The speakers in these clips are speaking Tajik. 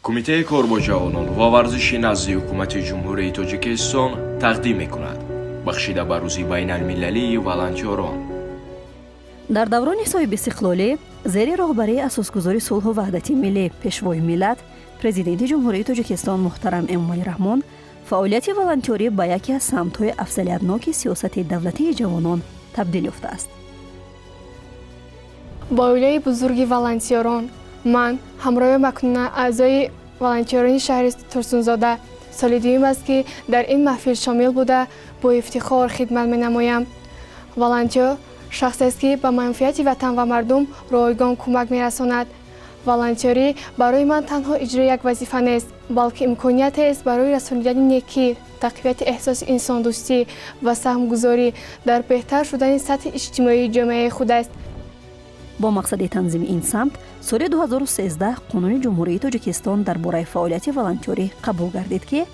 Кумитаи кор бо ҷавонон ва варзиши назди Ҳукумати Ҷумҳурии Тоҷикистон тақдим мекунад, бахшида ба Рӯзи байналмилалии волонтёрон. Дар даврони соҳибистиқлолӣ, зери роҳбарии Асосгузори сулҳу ваҳдати миллӣ, Пешвои миллат, Президенти Ҷумҳурии Тоҷикистон муҳтарам Эмомалӣ Раҳмон, фаъолияти волонтёрӣ ба яке аз самтҳои афзалиятноки сиёсати давлатии ҷавонон табдил ёфтааст. Бо оилаи бузурги волонтёрон ман ҳамроҳи макнуна аъзои волонтёрони шаҳри Турсунзода соли дуюм аст, ки дар ин маҳфил шомил буда, бо ифтихор хидмат менамоям. Волонтёр шахсест, ки ба манфиати ватан ва мардум ройгон кӯмак мерасонад. Волонтёрӣ барои ман танҳо иҷрои як вазифа нест, балки имкониятест барои расонидани некӣ, тақвияти эҳсоси инсондӯстӣ ва саҳмгузорӣ дар беҳтар шудани сатҳи иҷтимоии ҷомеаи худ аст. Бо мақсади танзими ин самт соли 2013 Қонуни Ҷумҳурии Тоҷикистон дар бораи фаъолияти волонтёрӣ қабул гардид, ки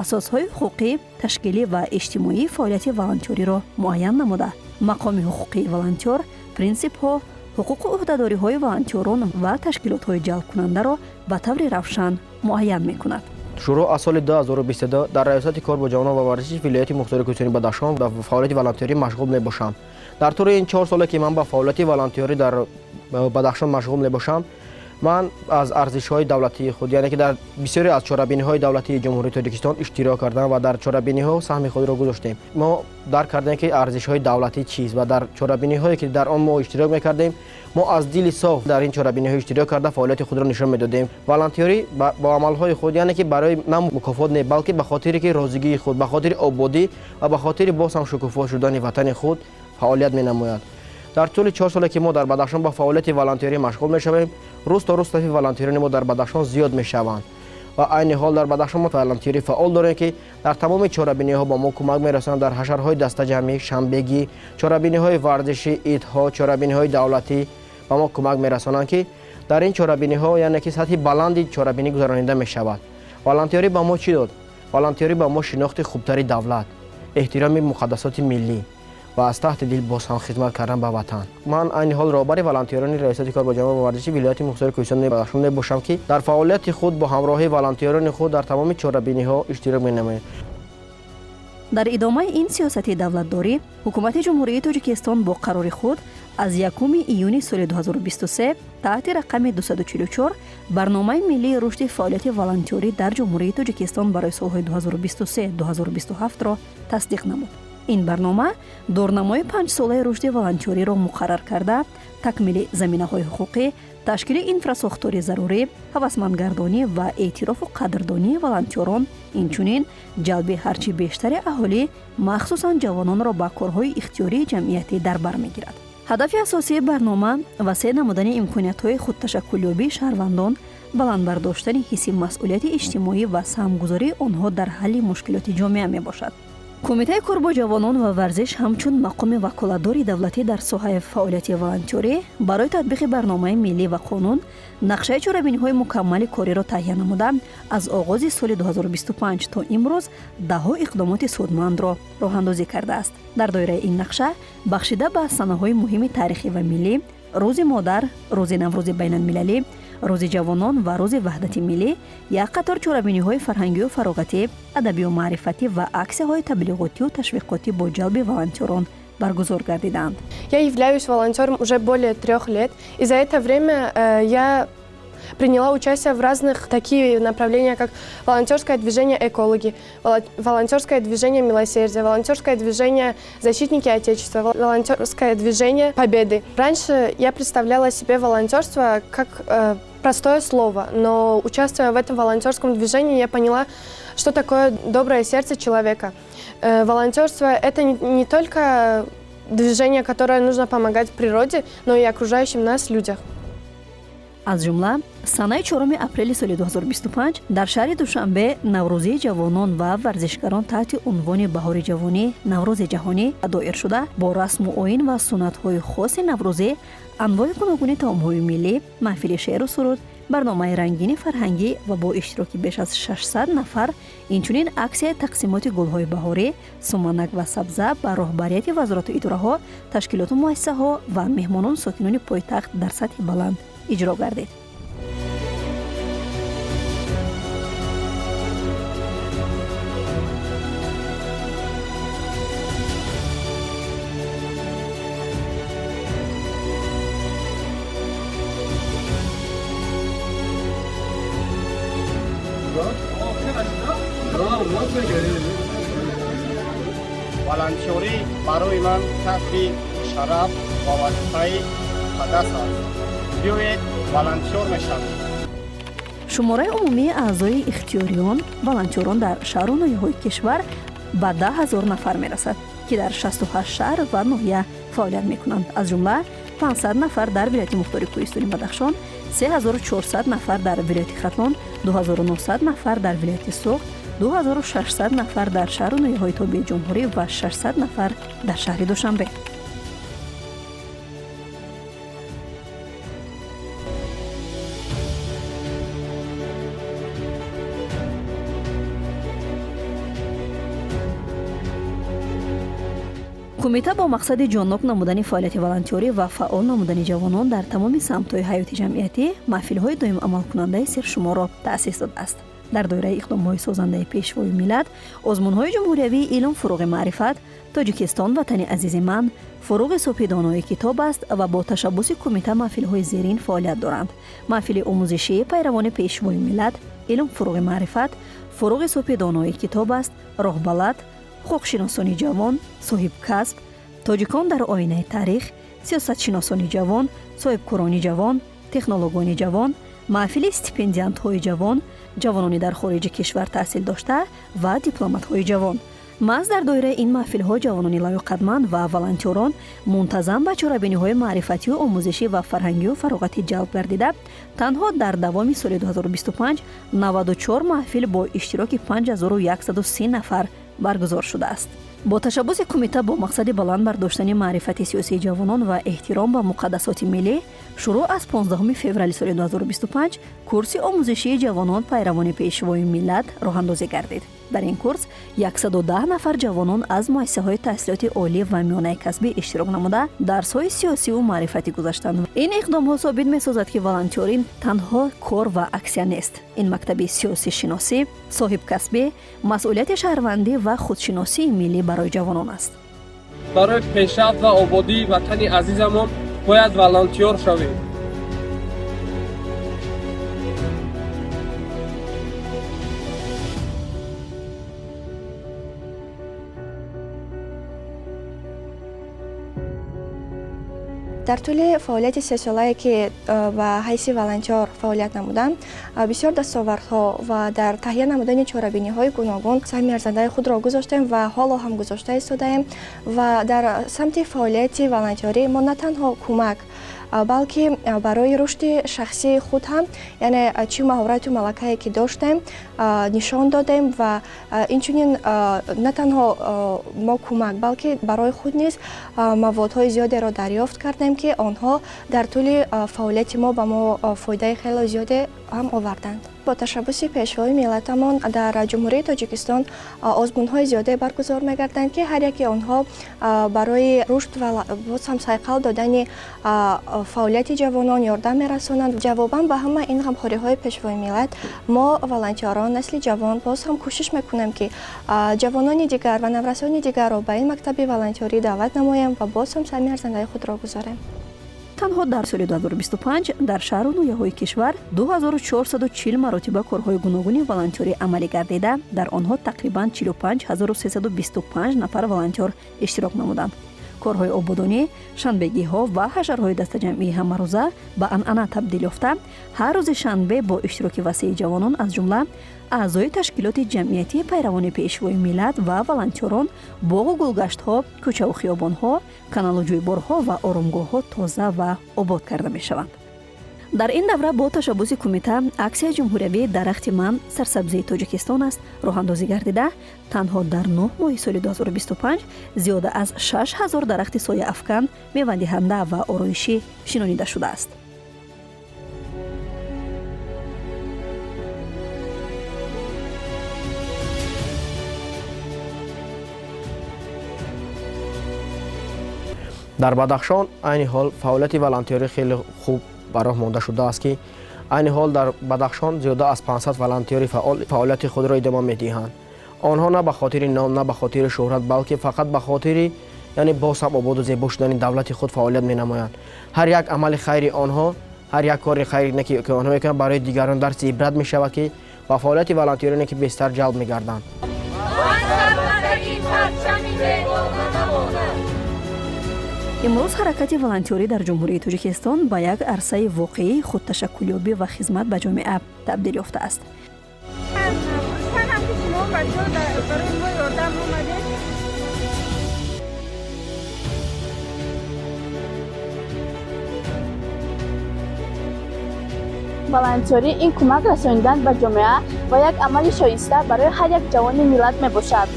асосҳои ҳуқуқӣ, ташкилӣ ва иҷтимоии фаъолияти волонтёриро муайян намуда, мақоми ҳуқуқии волонтёр, принсипҳо, ҳуқуқу ӯҳдадориҳои волонтёрон ва ташкилотҳои ҷалбкунандаро ба таври равшан муайян мекунад. Шурӯъ аз соли 2022 дар Раёсати кор бо ҷавонон ва варзиши вилояти мухтори Кӯҳистони Бадахшон ба фаъолияти волонтёрӣ машғул мебошам. Дар тӯли ин 4 соле, ки ман ба фаъолияти волонтёрӣ дар Бадахшон машғул мебошам, ман аз арзишҳои давлатии худ, яъне ки дар бисёре аз чорабиниҳои давлатии Ҷумҳурии Тоҷикистон иштирок кардам ва дар чорабиниҳо саҳми худро гузоштем. Мо дарк кардем, ки арзишҳои давлатӣ чист, ва дар чорабиниҳое, ки дар он мо иштирок мекардем, мо аз дили соф дар ин чорабиниҳо иштирок карда, фаъолияти худро нишон медодем. Волонтёрӣ бо амалҳои худ, яъне ки барои на мукофот не, балки ба хотире ки розигии худ, ба хотири ободӣ ва ба хотири боз ҳам шукуфо шудани ватани худ фаъолият менамояд. Дар тӯли 4 соле, ки мо дар Бадахшон ба фаъолияти волонтёрӣ машғул мешавем, рӯз то рӯз сафи волонтёрони мо дар Бадахшон зиёд мешаванд ва айни ҳол дар Бадахшон мо волонтёри фаъол дорем, ки дар тамоми чорабиниҳо ба мо кӯмак мерасонанд. Дар ҳашарҳои дастаҷамъӣ, шанбегӣ, чорабиниҳои варзишӣ, идҳо, чорабиниҳои давлатӣ ба мо кӯмак мерасонанд, ки дар ин чорабиниҳо, яъне ки сатҳи баланди чорабинӣ гузаронида мешавад. Волонтёрӣ ба мо чӣ дод? Волонтёрӣ ба мо шинохти хубтари давлат, эҳтироми муқаддасоти миллӣ ва аз таҳти дил боз ҳам хизмат кардан ба ватан. Ман айни ҳол роҳбари волонтёрони Раёсати кор бо ҷавонон ва варзиши вилояти мухтори Кӯҳистони Бадахшон мебошам, ки дар фаъолияти худ бо ҳамроҳии волонтёрони худ дар тамоми чорабиниҳо иштирок менамоем. Дар идомаи ин сиёсати давлатдорӣ Ҳукумати Ҷумҳурии Тоҷикистон бо қарори худ аз 1 июни соли 2023 таҳти рақами 244 Барномаи миллии рушди фаъолияти волонтёрӣ дар Ҷумҳурии Тоҷикистон барои солҳои 2023-2027-ро тасдиқ намуд. Ин барнома дурнамои панҷсолаи рушди волонтёриро муқаррар карда, такмили заминаҳои ҳуқуқӣ, ташкили инфрасохтори зарурӣ, ҳавасмандгардонӣ ва эътирофу қадрдонии волонтёрон, инчунин ҷалби ҳарчи бештари аҳолӣ, махсусан ҷавононро ба корҳои ихтиёрии ҷамъиятӣ дар бар мегирад. Ҳадафи асосии барнома васеъ намудани имкониятҳои худташаккулёбии шаҳрвандон, баланд бардоштани ҳисси масъулияти иҷтимоӣ ва саҳмгузории онҳо дар ҳалли мушкилоти ҷомеа мебошад. Кумитаи кор бо ҷавонон ва варзиш ҳамчун мақоми ваколатдори давлатӣ дар соҳаи фаъолияти волонтёрӣ барои татбиқи барномаи миллӣ ва қонун нақшаи чорабиниҳои мукаммали кориро таҳия намуда, аз оғози соли 2025 то имрӯз даҳҳо иқдомоти судмандро роҳандозӣ кардааст. Дар доираи ин нақша, бахшида ба санаҳои муҳими таърихӣ ва миллӣ: Рӯзи модар, Рӯзи Наврӯзи байналмилалӣ, Рӯзи ҷавонон ва Рӯзи ваҳдати миллӣ, як қатор чорабиниҳои фарҳангию фароғатӣ, адабию маърифатӣ ва аксияҳои таблиғотию ташвиқотӣ бо ҷалби волонтёрон баргузор гардиданд. Я являюсь волонтером уже более 3 лет, и за это время я приняла участие в разных такие направления, как волонтерское движение «Экологи», волонтерское движение «Милосердие», волонтерское движение «Защитники Отечества», волонтерское движение «Победы». Раньше я представляла себе волонтерство как простое слово, но, участвуя в этом волонтерском движении, я поняла, что такое доброе сердце человека. Волонтерство – это не только движение, которое нужно помогать природе, но и окружающим нас людях. Аз ҷумла санаи 4 апрели соли 2025 дар шаҳри Душанбе Наврӯзии ҷавонон ва варзишгарон таҳти унвони «Баҳори ҷавонӣ, Наврӯзи ҷаҳонӣ» доир шуда, бо расму оин ва суннатҳои хоси наврӯзӣ, анвои гуногуни таомҳои миллӣ, маҳфили шеъру суруд, барномаи рангини фарҳангӣ ва бо иштироки беш аз 600 нафар, инчунин аксияи тақсимоти гулҳои баҳорӣ, суманак ва сабза ба роҳбарияти вазорату идораҳо, ташкилоту муассисаҳо ва меҳмонону сокинони пойтахт дар сатҳи баланд иҷро гардид. Волонтёрӣ барои ман касби шараф ва вазифаи муқаддас аст. Биёед волонтёр мешавем. Шумораи умумии аъзои ихтиёриён волонтёрон дар шаҳру ноҳияҳои кишвар ба 10 000 нафар мерасад, ки дар 68 шаҳр ва ноҳия фаъолият мекунанд. Аз ҷумла 500 нафар дар вилояти мухтори кӯҳистони Бадахшон, 3400 нафар дар вилояти Хатлон, 2900 нафар дар вилояти Суғд, 2600 нафар дар шаҳру ноҳияҳои тобеи ҷумҳурӣ ва 600 нафар дар шаҳри Душанбе. Кумита бо мақсади ҷоннок намудани фаъолияти волонтёрӣ ва фаъол намудани ҷавонон дар тамоми самтҳои ҳаёти ҷамъиятӣ маҳфилҳои доимамалкунандаи сершуморро таъсис додааст. Дар доираи иқдомҳои созандаи Пешвои миллат озмунҳои ҷумҳуриявии «Илм фуруғи маърифат», «Тоҷикистон ватани азизи ман», «Фуруғи субҳи донои китоб аст» ва бо ташаббуси кумита маҳфилҳои зерин фаъолият доранд: маҳфили омӯзишии пайравони Пешвои миллат, «Илм фуруғи маърифат», «Фуруғи субҳи донои китоб аст», «Роҳбалад», ҳуқуқшиносони ҷавон, «Соҳибкасб», «Тоҷикон дар оинаи таърих», сиёсатшиносони ҷавон, соҳибкорони ҷавон, технологони ҷавон, маҳфили стипендиантҳои ҷавон, ҷавонони дар хориҷи кишвар таҳсил дошта ва дипломатҳои ҷавон. Маҳз дар доираи ин маҳфилҳо ҷавонони лаёқатманд ва волонтёрон мунтазам ба чорабиниҳои маърифатию омӯзишӣ ва фарҳангию фароғатӣ ҷалб гардида, танҳо дар давоми соли 2025 94 маҳфил бо иштироки 5130 нафар баргузор шудааст. Бо ташаббуси кумита бо мақсади баланд бардоштани маърифати сиёсии ҷавонон ва эҳтиром ба муқаддасоти миллӣ шурӯъ аз 15 феврали соли 2025 курси омӯзишии ҷавонон пайравони Пешвои миллат роҳандозӣ гардид. Дар ин курс 110 нафар ҷавонон аз муассисаҳои таҳсилоти олӣ ва миёнаи касбӣ иштирок намуда, дарсҳои сиёсиву маърифатӣ гузаштанд. Ин иқдомҳо собит месозад, ки волонтёрӣ танҳо кор ва аксия нест. Ин мактаби сиёсишиносӣ, соҳибкасбӣ, масъулияти шаҳрвандӣ ва худшиносии миллӣ барои ҷавонон аст. Барои пешрафт ва ободии ватани азизамон бояд волонтёр шавем. Дар тӯли фаъолияти сесолае, ки ба ҳайси волонтёр фаъолият намудам, бисёр дастовардҳо ва дар таҳия намудани чорабиниҳои гуногун саҳми арзандаи худро гузоштем ва ҳоло ҳам гузошта истодаем. Ва дар самти фаъолияти волонтёрӣ мо на танҳо кӯмак, балки барои рушди шахсии худ ҳам, яъне чӣ маҳорату малакае ки доштем, нишон додем. Ва инчунин на танҳо мо кӯмак, балки барои худ низ маводҳои зиёдеро дарёфт кардем, ки онҳо дар тӯли фаъолияти мо ба мо фоидаи хеле зиёде ҳам оварданд. Бо ташаббуси Пешвои миллатамон дар Ҷумҳурии Тоҷикистон озмунҳои зиёде баргузор мегарданд, ки ҳар яке онҳо барои рушд ва боз ҳам сайқал додани фаъолияти ҷавонон ёрдам мерасонанд. Ҷавобан ба ҳама ин ғамхориҳои Пешвои миллат мо, волонтёрон, насли ҷавон, боз ҳам кӯшиш мекунем, ки ҷавонони дигар ва наврасони дигарро ба ин мактаби волонтёрӣ даъват намоем ва боз ҳам саҳми арзандаи худро гузорем. Танҳо дар соли 2025 дар шаҳру ноҳияҳои кишвар 2440 маротиба корҳои гуногуни волонтёрӣ амалӣ гардида, дар онҳо тақрибан 45325 нафар волонтёр иштирок намуданд. Корҳои ободонӣ, шанбегиҳо ва ҳашарҳои дастаҷамъии ҳамарӯза ба анъана табдил ёфта, ҳар рӯзи шанбе бо иштироки васеи ҷавонон, аз ҷумла аъзои ташкилоти ҷамъиятии пайравони Пешвои миллат ва волонтёрон, боғу гулгаштҳо, кӯчаву хиёбонҳо, каналу ҷӯйборҳо ва оромгоҳҳо тоза ва обод карда мешаванд. Дар ин давра бо ташаббуси кумита аксияи ҷумҳуриявии «Дарахти ман сарсабзии Тоҷикистон аст» роҳандозӣ гардида, танҳо дар 9 моҳи соли 2025 зиёда аз 6000 дарахти сояафкан, мевадиҳанда ва ороишӣ шинонида шудааст. Дар Бадахшон айни ҳол фаъолияти волонтёрӣ хеле хуб ба роҳ монда шудааст, ки айни ҳол дар Бадахшон зиёда аз 500 волонтёри фаъол фаъолияти худро идома медиҳанд. Онҳо на ба хотири ном, на ба хотири шӯҳрат, балки фақат ба хотири, яъне, боз ҳам ободу зебо шудани давлати худ фаъолият менамоянд. Ҳар як амали хайри онҳо, ҳар як кори хайре, ки онҳо мекунанд, барои дигарон дарси ибрат мешавад, ки Ба фаъолияти волонтёрине ки бештар ҷалб мегарданд. Имрӯз ҳаракати волонтёрӣ дар Ҷумҳурии Тоҷикистон ба як арсаи воқеии худташаккулёбӣ ва хизмат ба ҷомеа табдил ёфтааст. Хурсандам, ки шумо барои мо ёрдам омадед. Волонтёрӣ ин кӯмак расонидан ба ҷомеа ва як амали шоиста барои ҳар як ҷавони миллат мебошад.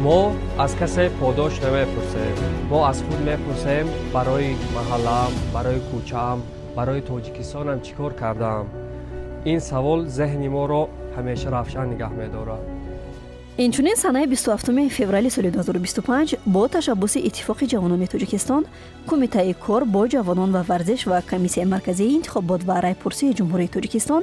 Мо аз касе подош намепурсем, мо аз худ мепурсем: барои маҳаллаам, барои кӯчаам, барои Тоҷикистонам чӣ кор кардаам? Ин савол зеҳни моро ҳамеша равшан нигаҳ медорад. Инчунин санаи 27 феврали соли 2025 бо ташаббуси Иттифоқи ҷавонони Тоҷикистон, Кумитаи кор бо ҷавонон ва варзиш ва Комиссияи марказии интихобот ва райпурсии Ҷумҳурии Тоҷикистон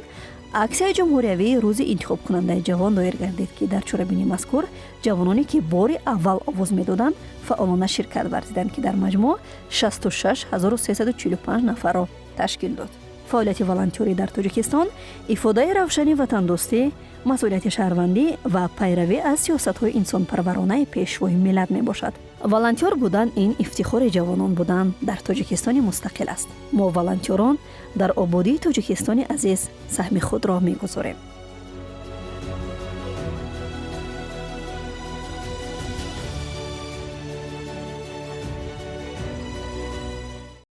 аксияи ҷумҳуриявии Рӯзи интихобкунандаи ҷавон доир гардид, ки дар чорабинии мазкур ҷавононе, ки бори аввал овоз медоданд, фаъолона ширкат варзиданд, ки дар маҷмӯъ 66 345 нафарро ташкил дод. Фаъолияти волонтёрӣ дар Тоҷикистон ифодаи равшани ватандӯстӣ, масъулияти шаҳрвандӣ ва пайравӣ аз сиёсатҳои инсонпарваронаи Пешвои миллат мебошад. Волонтёр будан ин ифтихори ҷавонон будан дар Тоҷикистони мустақил аст. Мо, волонтёрон, дар ободии Тоҷикистони азиз саҳми худро мегузорем.